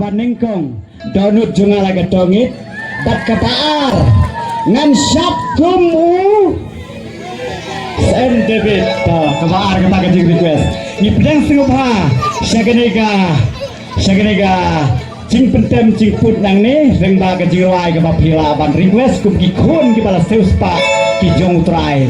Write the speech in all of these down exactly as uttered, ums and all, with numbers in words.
Ba nyngkong, dohnud jong nga la ka Tongit, bad kaba ar, ngan shad kum u Saint David. To, kaba ar kata ka jing request. Ngi pdiang sngewbha sha kane ka, sha kane ka jingpyntem jingput nangne, lyngba ka jingrwai kaba phi lah ban request kum ki khun kiba la siewspah ki jong U Trai.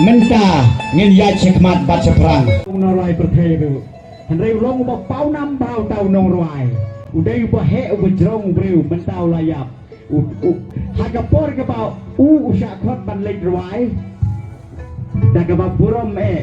Mynta ngin ïaid shakhmat bad shaphrang. Ong na rai pyrthei ruh. Hynrei u long uba pawnam bha uta u nongrwai. U dei uba heh uba jrong u briew mynta u la ïap. U, u, ha ka por kaba u, u shah khot ban leit rwai. Da kaba burom eh.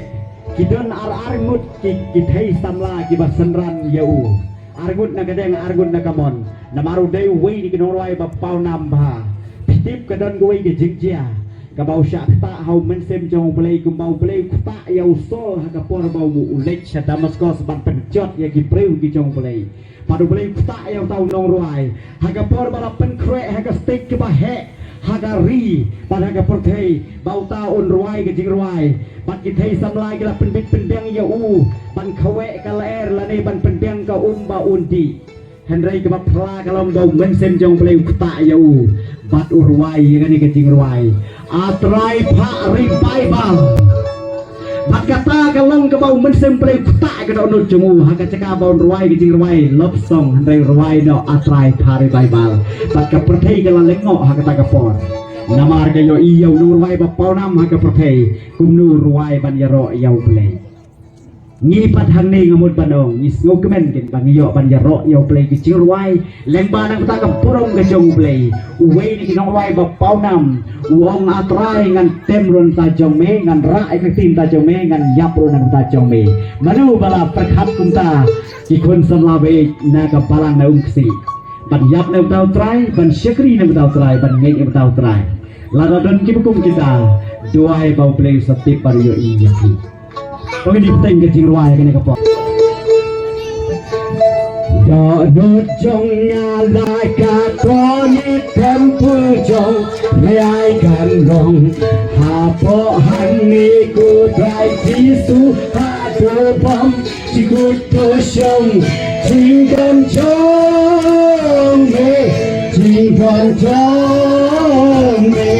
Ki don ar ar ngut ki, ki thei samla kiba synran ïa u. Ar ngut na ka deng ar ngut na ka mon. Namar u dei uwei na ki nongrwai ba pawnam bha. Phi tip ka don kawei ka jingjia. Kaba u shah ktah ha u mynsiem jong U Blei kumba U Blei u ktah ïa u Saul ha ka por ba u, u leit sha Damaskos ban pynjot ïa ki briew ki jong U Blei. Bad U Blei u ktah ïa uta u nongrwai ha ka por ba la pynkhreh ha ka stage kaba heh ha ka ri bad ha ka pyrthei ba uta un rwai ka jingrwai. Bad ki thei samla ki la pynbit pynbiang ïa u ban khawiah ka lyer lane ban pynbiang ka um ba un dih. Hynrei kaba phylla ka long ba u mynsiem jong U Blei u ktah ïa u bad u rwai ïa kane ka jingrwai A Trai Phah Revival. Bad kata ka long kaba u mynsiem U Blei u ktah ka dohnud jong u ha ka jaka ba un rwai ka jingrwai love song, hynrei u rwai noh A Trai Phah Revival. Bad ka pyrthei ka la lyngngoh ha kata ka por. Namar ka ïohi ïa u nongrwai ba pawnam ha ka pyrthei kumno u rwai ban ïaroh ïa U Blei. Ngi pat hangne nga mut ban ong, ngi sngewkmen kein ba ngi ïoh ban ïaroh ïa U Blei ki jingrwai lyngba na kata ka burom ka jong U Blei. Uwei na ki nongrwai ba pawnam u ong, A Trai, ngan tem ruh na ka bynta jong me, ngan rah ïa ka ktien ka jong me, ngan ïap ruh na ka bynta jong me. Mano ba la pyrkhat kumta? Ki khun samla ba ïeit na ka balang na Umksie. Ban ïap na ka bynta U Trai, ban shakri na ka bynta U Trai, ban ngeit na ka bynta U Trai. Lada don kiba kum kita, duwai ba U Blei u sa tip bad u ïohi ïa ki. Kong, ngin ïa bteng ka jingrwai kane ka por. Dohnud jong nga la ka Tongit, temple jong me ai kan long. Hapoh hangne ko Trai Jisu, haduh bym jingkut to shong. Jingdon jong me, jingdon jong me,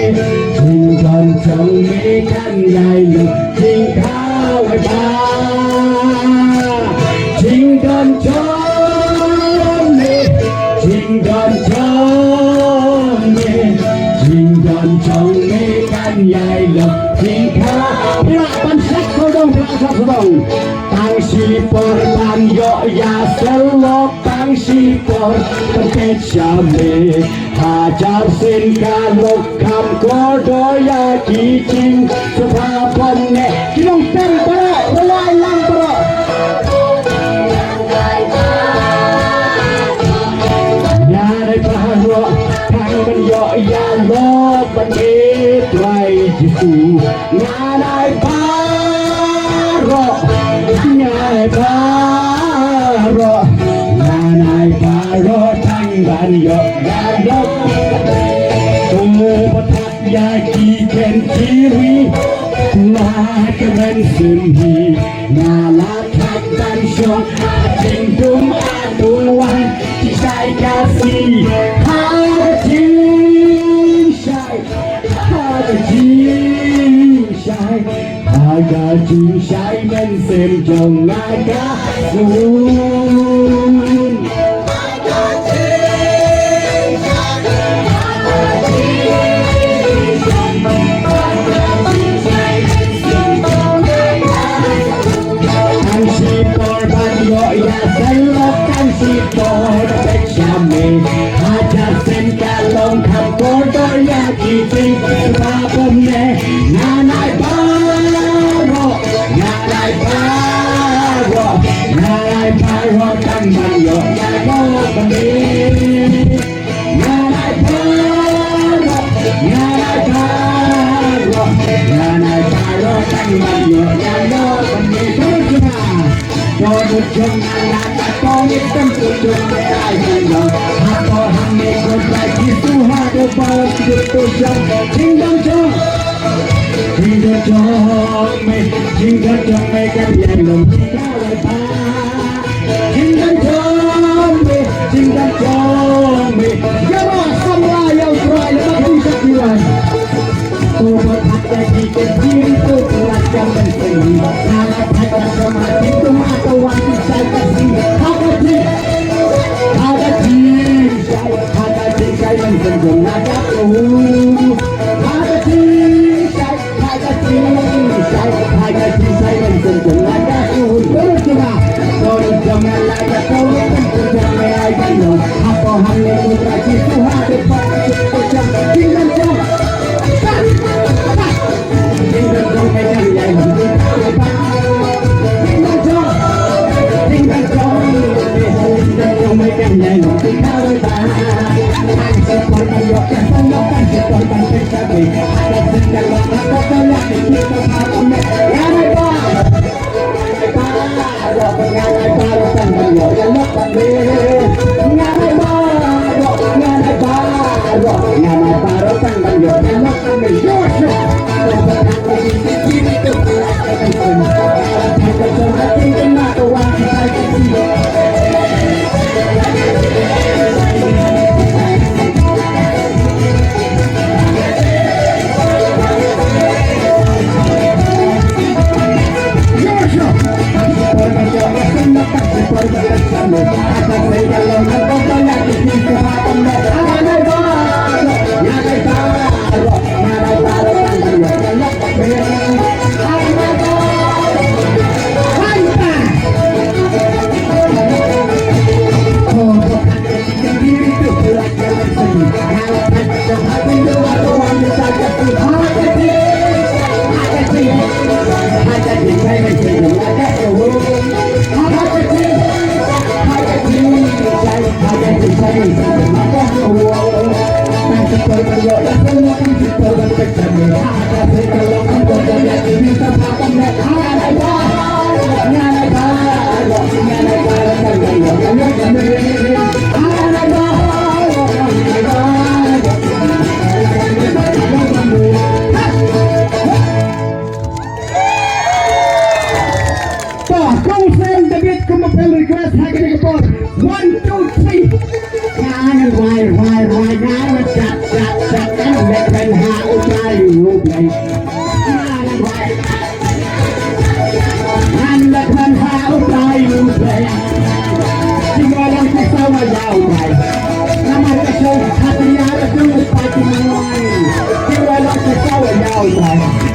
jingdon jong me kan ïai lok jingkha wai ba. Jingdon jong me, jingdon jong me, jingdon jong me kan ïai lok jingkha. Phi lah ban shad sawdong, phi lah ban shad sawdong. Tang shipor ban ïoh ïa sylok, tang shipor ban peit sha me. Hajar sien ka lok kham kordor ïa ki jingsngewbha bymneh. Ki nongtem baroh, rwai lang baroh. Ngan ai baroh tang ban ïoh ïa lok ban peit Trai Jisu. Ngan ai baroh, ngan ai baroh, ngan ai baroh tang ban ïoh ïa lok. Ko ba thad ïa ki kynthei ri, la ka mynsiem hi. Nga la thad ban shong ha jingdum, ha dum wan, jingshai Khasi ha ka jingshai. Ha ka jingshai, ha ka jingshai mynsiem jong nga ka sngewbha. Tang shipor ban ïoh ïa sylok, tang shipor ban peit sha me. Hajar sien ka long kham kordor ïa ki jingsngewbha bymneh. Ngan ai baroh, ngan ai baroh, ngan ai baroh tang ban ïoh ïa lok ban peit. Ngan ai baroh, ngan ai baroh, ngan ai baroh tang ban ïoh ïa lok ban peit. Dohnud jong nga la ka Tongit, temple jong me ai kan long. Hapoh hangne ko Trai Jisu, haduh bym jingkut to shong. Jingdon jong, jingdon jong me, jingdon jong me kan ïai long jingkha wai ba. Jingdon jong To, kong seng David, kumba phi request ha kane ka por. One, two, three. Ngan rwai, rwai, rwai, ngan chat, chat, chat, ngan leh pynha u Trai u Blei. Ngan rwai. Ngan leh pynha u Trai u Blei. Ki mawlong ki sawa ïa u Blei. Namar ka show hati ïa ka show pa ki mawlong. Ki mawlong ki sawa ïa u Blei.